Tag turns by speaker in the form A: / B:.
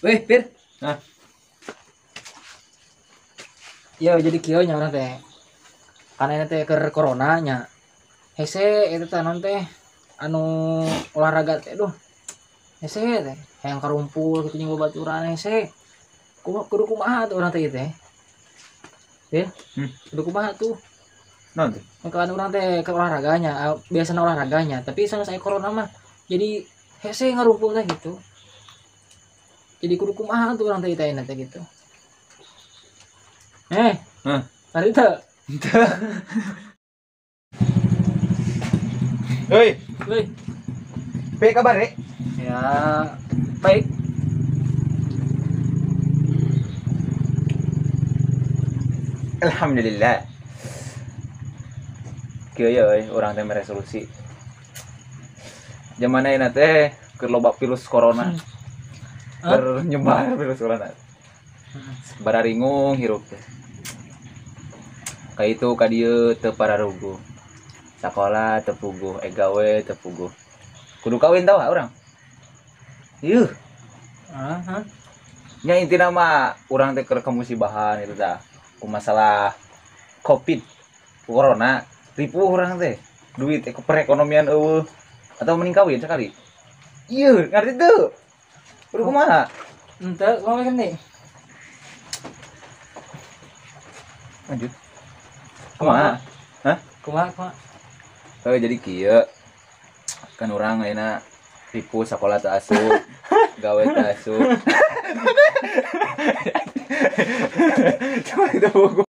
A: Weh, Pir.
B: Hah?
A: Ya jadi kieu nya urang teh. Karena ini teh keur corona nya. Hese eta teh naon teh anu olahraga teh duh. Hese teh hayang karumpul kitu jeung babaturan hese. Kumaha kudu kumaha tuh urang teh ieu teh? Pir? Kudu kumaha tuh?
B: Naon teh?
A: Kan urang teh ke olahraganya, biasana olahraganya, tapi sanggeus aya corona mah jadi hese ngarumpul teh gitu. Jadi kudu kumaha tuh urang teh teh teh gitu.
B: Hah?
A: Tadi teh.
B: Hei.
A: Hei.
B: Baik kabar, Rek?
A: Ya, baik.
B: Alhamdulillah. Kieu ye euy, urang teh meresolusi. Zaman ayeuna teh keur loba virus corona. Keur nyebar virus corona. Bararingung hirup teh. Ka itu ka dieu teu pararuguh. Sakola teu puguh, gawe teu puguh. Kudu kawin tau urang. Yuh.
A: Heeh.
B: Nya intina mah urang teh keur kemusibahan itu tah. Ku masalah Covid, corona, ripuh urang teh. Duit perekonomian eueuh atau mending kawin sekali. Ieu, ngarti teu? Kudu kumaha?
A: Henteu, kumaha kan nih?
B: Lanjut. Kumaha? Hah?
A: Kumaha, kumaha?
B: Oh, jadi kieu. Kan urang ayeuna ripuh sakola teu asup, gawe teu asup. Cuma itu buku.